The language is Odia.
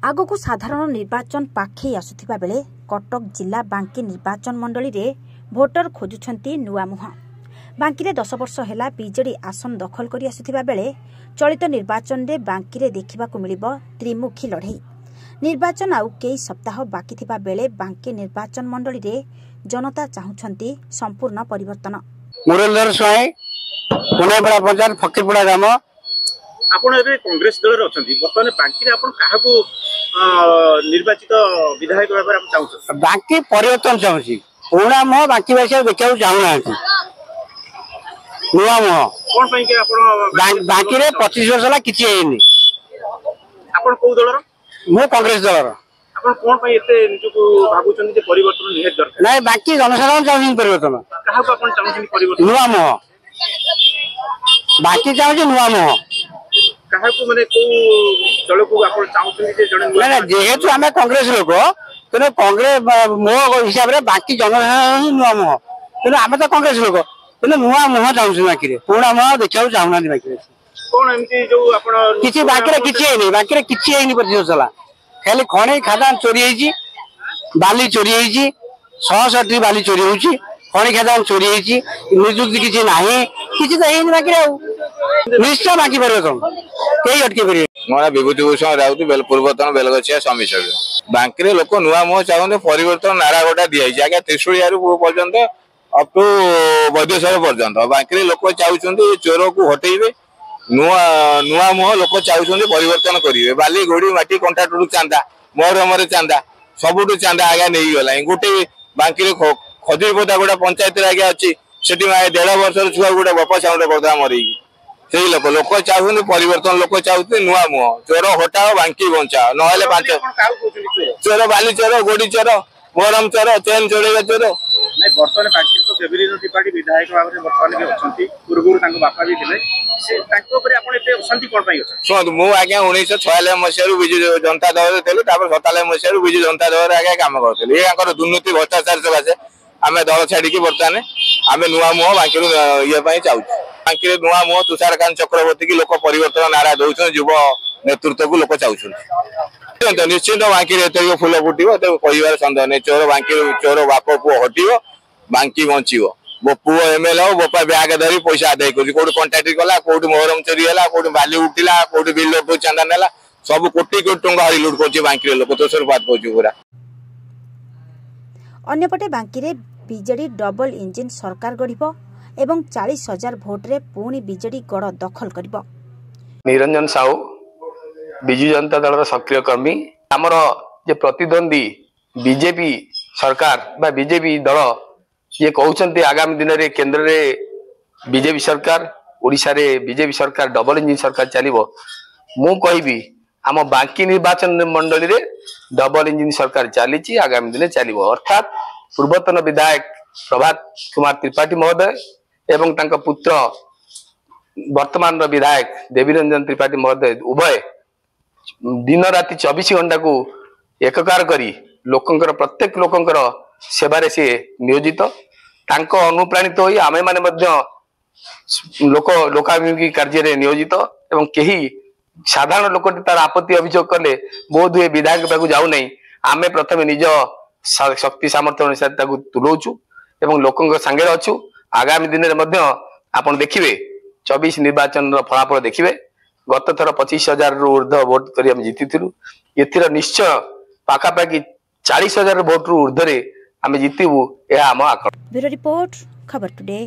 ଆଗକୁ ସାଧାରଣ ନିର୍ବାଚନ ପାଖେଇ ଆସୁଥିବା ବେଳେ କଟକ ଜିଲ୍ଲା ବାଙ୍କୀ ନିର୍ବାଚନ ମଣ୍ଡଳୀରେ ଭୋଟର ଖୋଜୁଛନ୍ତି ନୂଆ ମୁହଁ। ବାଙ୍କୀରେ 10 ବର୍ଷ ହେଲା ବିଜେଡି ଆସନ ଦଖଲ କରି ଆସୁଥିବା ବେଳେ ଚଳିତ ନିର୍ବାଚନରେ ବାଙ୍କୀରେ ଦେଖିବାକୁ ମିଳିବ ତ୍ରିମୁଖୀ ଲଢ଼େଇ। ନିର୍ବାଚନ ଆଉ କେଇ ସପ୍ତାହ ବାକି ଥିବା ବେଳେ ବାଙ୍କୀ ନିର୍ବାଚନ ମଣ୍ଡଳୀରେ ଜନତା ଚାହୁଁଛନ୍ତି ସମ୍ପୂର୍ଣ୍ଣ ପରିବର୍ତ୍ତନ। ମୁରଲୀଧର ସ୍ୱାଇଁ, ପୁନେପଡ଼ା ପଞ୍ଚାୟତ, ଫକୀରପଡ଼ା ଗ୍ରାମ। ଆପଣ ଏବେ କଂଗ୍ରେସ ଦଳରେ ଅଛନ୍ତି। ବର୍ତ୍ତମାନ ବାଙ୍କୀରେ ଆପଣ କାହାକୁ ନିର୍ବାଚିତ ବିଧାୟକ ଭାବରେ ଆପଣ ଚାହୁଁଛନ୍ତି? ବାଙ୍କୀ ପରିବର୍ତ୍ତନ ଚାହୁଁଛି। ପୁରୁଣା ମୁହଁ ବାଙ୍କୀବାସୀ ଆଉ ଦେଖିବାକୁ ଚାହୁଁନାହାନ୍ତି, ନୂଆ ମୁହଁ। କଣ ପାଇଁ କି ଆପଣ ବାଙ୍କୀରେ 25 ବର୍ଷ ହେଲା କିଛି ହେଇନି। ଆପଣ କୋଉ ଦଳର? ମୁଁ କଂଗ୍ରେସ ଦଳର। ଆପଣ କଣ ପାଇଁ ଏତେ ନିଜକୁ ଭାବୁଛନ୍ତି ଯେ ପରିବର୍ତ୍ତନ ନିହାତି ଦରକାର? ନାଇଁ, ବାଙ୍କୀ ଜନସାଧାରଣ ଚାହୁଁଛନ୍ତି ପରିବର୍ତ୍ତନ। କାହାକୁ ଆପଣ ଚାହୁଁଛନ୍ତି ପରିବର୍ତ୍ତନ? ନୂଆ ମୁହଁ। ବାଙ୍କୀ ଚାହୁଁଛି ନୂଆ ମୁହଁ। କାହାକୁ, ମାନେ କୋଉ ଦଳକୁ ଆପଣ ଚାହୁଁଛନ୍ତି ଯେ ଜଣେ ନୂଆ? ନାଇଁ, ଯେହେତୁ ଆମେ କଂଗ୍ରେସ ଲୋକ, ତେଣୁ କଂଗ୍ରେସ ମୋ ହିସାବରେ ବାଙ୍କୀ ଜନସାଧାରଣ ହିଁ ନୂଆ ମୁହଁ। ତେଣୁ ଆମେ ତ କଂଗ୍ରେସ ଲୋକ, ତେଣୁ ନୂଆ ମୁହଁ ଚାହୁଁଛୁ ବାଙ୍କୀରେ। ପୁରୁଣା ମୁହଁ ଦେଖିବାକୁ ଚାହୁଁନାହାନ୍ତି ବାଙ୍କୀରେ। କଣ ଏମିତି ଯୋଉ ଆପଣ କିଛି ବାଙ୍କୀରେ କିଛି ହେଇନି। ବାଙ୍କୀରେ କିଛି ହେଇନି 25 ବର୍ଷ ହେଲା। ଖାଲି ଖଣି ଖାଦାନ ଚୋରି ହେଇଛି, ବାଲି ଚୋରି ହେଇଛି, ଶହ ଶହ ଟ୍ରିପ୍ ବାଲି ଚୋରି ହଉଛି, ଖଣି ଖାଦାନ ଚୋରି ହେଇଛି, ନିଯୁକ୍ତି କିଛି ନାହିଁ, କିଛି ତ ହେଇନି ବାଙ୍କୀରେ। ଆଉ ନିଶ୍ଚୟ ବାଙ୍କୀ ପରିବର୍ତ୍ତନ, କେହି ଅଟକେଇ ପାରିବେ। ମୋ ନାଁ ବିଭୂତି ଭୂଷଣ ରାଉତ, ପୂର୍ବତନ ବେଲଗଛିଆ ସମିତି ସଭ୍ୟ। ବାଙ୍କୀରେ ଲୋକ ନୂଆ ମୁହଁ ଚାହୁଁଛନ୍ତି। ପରିବର୍ତ୍ତନ ନାରା ଗୋଟା ଦିଆଯାଇଛି ଆଜ୍ଞା, ତ୍ରିଶୁଳିଆରୁ ପର୍ଯ୍ୟନ୍ତ ଅପ୍ ଟୁ ବୈଦ୍ୟେଶ୍ୱର ପର୍ଯ୍ୟନ୍ତ। ବାଙ୍କୀରେ ଲୋକ ଚାହୁଁଛନ୍ତି ଚୋରକୁ ହଟେଇବେ, ନୂଆ ନୂଆ ମୁହଁ ଲୋକ ଚାହୁଁଛନ୍ତି, ପରିବର୍ତ୍ତନ କରିବେ। ବାଲି, ଗୋଡି, ମାଟି, କଣ୍ଟ୍ରାକ୍ଟରରୁ ଚାନ୍ଦା, ମହରମରେ ଚାନ୍ଦା, ସବୁଠୁ ଚାନ୍ଦା ଆଜ୍ଞା ନେଇଗଲାଣି। ଗୋଟେ ବାଙ୍କୀରେ ଖଜୁରୀପଦା ଗୋଟେ ପଞ୍ଚାୟତରେ ଆଜ୍ଞା ଅଛି, ସେଠି 1.5 ବର୍ଷର ଛୁଆ ଗୋଟେ ଗପ ସାଉଣ୍ଡ କରିଦେଲା ମରେଇକି ସେଇ ଲୋକ। ଲୋକ ଚାହୁଁଛନ୍ତି ପରିବର୍ତ୍ତନ, ଲୋକ ଚାହୁଁଛନ୍ତି ନୂଆ ମୁହଁ। ଚୋର ହଟାଅ, ବାଙ୍କି ବଞ୍ଚାଅ, ନହେଲେ ପାଞ୍ଚ ଆପଣ କାହାକୁ କହୁଛନ୍ତି ଚୋର? ଚୋର ବାଲି ଚୋର, ଗୋଡି ଚୋର, ମହରମ ଚୋର, ଚେନ୍ ଚୋରେଇବା ଚୋର। ନାଇଁ, ବର୍ତ୍ତମାନ ବାଙ୍କୀରେ ତ ଦେବୀରଞ୍ଜନ ତ୍ରିପାଠୀ ବିଧାୟକ ଭାବରେ ବର୍ତ୍ତମାନ ବି ଅଛନ୍ତି, ପୂର୍ବରୁ ତାଙ୍କ ବାପା ବି ଥିଲେ। ସେ ତାଙ୍କ ଉପରେ ଆପଣ ଏତେ ଅଶାନ୍ତି କଣ ପାଇଁ ଅଛନ୍ତି? ଶୁଣନ୍ତୁ, ମୁଁ ଆଜ୍ଞା 1996 ମସିହାରୁ ବିଜୁ ଜନତା ଦଳରେ ଥିଲି। ତାପରେ 97 ମସିହାରୁ ବିଜୁ ଜନତା ଦଳରେ ଆଜ୍ଞା କାମ କରୁଥିଲି। ଇଏ ତାଙ୍କର ଦୁର୍ନୀତି ଭ୍ରଷ୍ଟାଚାର ସକାଶେ ଆମେ ଦଳ ଛାଡିକି ବର୍ତ୍ତମାନ ଆମେ ନୂଆ ମୁହଁ ବାଙ୍କୀରୁ ଇଏ ପାଇଁ ଚାହୁଁଛୁ। ବାଙ୍କୀରେ ନୂଆ ମୁହଁ ତୁଷାରକାନ୍ତ ଚକ୍ରବର୍ତ୍ତୀ କି ଲୋକ ପରିବର୍ତ୍ତନ ନାରା ଦଉଛନ୍ତି। ଯୁବ ନେତୃତ୍ୱକୁ ଲୋକ ଚାହୁଁଛନ୍ତି। ନିଶ୍ଚିନ୍ତ, ନିଶ୍ଚିନ୍ତ ବାଙ୍କୀରେ ଏତେ ଫୁଲ ଫୁଟିବ, ଏତେ କହିବାର ସନ୍ଦେହ ନାହିଁ। ଚୋର ବାଙ୍କୀରୁ, ଚୋର ବାପ ପୁଅ ହଟିବ, ବାଙ୍କି ବଞ୍ଚିବ। ମୋ ପୁଅ ଏମଏଲଏ ହଉ, ବୋପା ବ୍ୟାଗ ଧରି ପଇସା ଆଦାୟ କରୁଛି। କୋଉଠି କଣ୍ଟ୍ରାକ୍ଟ କଲା, କୋଉଠି ମହରମ ଚୋରି ହେଲା, କୋଉଠି ବାଲି ଉଠିଲା, କୋଉଠି ବିଲଠୁ ଚାନ୍ଦା ନେଲା, ସବୁ କୋଟି କୋଟି ଟଙ୍କା ହରିଲୁଟ କରୁଛି ବାଙ୍କୀର ଲୋକ। ତୋଷରପାତ କରୁଛି ପୁରା। ଅନ୍ୟପଟେ ବାଙ୍କୀରେ ବିଜେଡି ଡବଲ ଇଞ୍ଜିନ ସରକାର ଗଢ଼ିବ ଏବଂ 40 ହଜାର ଭୋଟରେ ପୁଣି ବିଜେଡି ଗଡ଼ ଦଖଲ କରିବ। ନିରଞ୍ଜନ ସାହୁ, ବିଜୁ ଜନତା ଦଳର ସକ୍ରିୟ କର୍ମୀ। ଆମର ଯେ ପ୍ରତିଦ୍ୱନ୍ଦ୍ୱୀ ବିଜେପି ସରକାର ବା ବିଜେପି ଦଳ, ଯିଏ କହୁଛନ୍ତି ଆଗାମୀ ଦିନରେ କେନ୍ଦ୍ରରେ ବିଜେପି ସରକାର, ଓଡ଼ିଶାରେ ବିଜେପି ସରକାର, ଡବଲ ଇଞ୍ଜିନ ସରକାର ଚାଲିବ, ମୁଁ କହିବି ଆମ ବାଙ୍କୀ ନିର୍ବାଚନ ମଣ୍ଡଳୀରେ ଡବଲ ଇଞ୍ଜିନ ସରକାର ଚାଲିଛି, ଆଗାମୀ ଦିନେ ଚାଲିବ। ଅର୍ଥାତ୍ ପୂର୍ବତନ ବିଧାୟକ ପ୍ରଭାତ କୁମାର ତ୍ରିପାଠୀ ମହୋଦୟ ଏବଂ ତାଙ୍କ ପୁତ୍ର ବର୍ତ୍ତମାନର ବିଧାୟକ ଦେବୀରଞ୍ଜନ ତ୍ରିପାଠୀ ମହୋଦୟ ଉଭୟ ଦିନ ରାତି 24 ଘଣ୍ଟାକୁ ଏକକାର କରି ଲୋକଙ୍କର, ପ୍ରତ୍ୟେକ ଲୋକଙ୍କର ସେବାରେ ସିଏ ନିୟୋଜିତ। ତାଙ୍କ ଅନୁପ୍ରାଣିତ ହୋଇ ଆମେମାନେ ମଧ୍ୟ ଲୋକ ଲୋକାଭିମୁଖୀ କାର୍ଯ୍ୟରେ ନିୟୋଜିତ ଏବଂ କେହି ସାଧାରଣ ଲୋକଟି ତାର ଆପତ୍ତି ଅଭିଯୋଗ କଲେ ବୋଧ ହୁଏ ବିଧାୟକ ପାଖକୁ ଯାଉନାହିଁ, ଆମେ ପ୍ରଥମେ ନିଜ ଶକ୍ତି ସାମର୍ଥ୍ୟ ଅନୁସାରେ ତାକୁ ତୁଲଉଛୁ ଏବଂ ଲୋକଙ୍କ ସାଙ୍ଗରେ ଅଛୁ। ଆଗାମୀ ଦିନରେ ମଧ୍ୟ ଆପଣ ଦେଖିବେ, 24 ନିର୍ବାଚନର ଫଳାଫଳ ଦେଖିବେ। ଗତ ଥର 25 ହଜାରରୁ ଉର୍ଦ୍ଧ୍ୱ ଭୋଟ କରି ଆମେ ଜିତିଥିଲୁ। ଏଥିର ନିଶ୍ଚୟ ପାଖାପାଖି 40 ହଜାର ଭୋଟରୁ ଉର୍ଦ୍ଧ୍ୱରେ ଆମେ ଜିତିବୁ, ଏହା ଆମ ଆକଳନ। ବ୍ୟୁରୋ ରିପୋର୍ଟ, ଖବର ଟୁଡେ।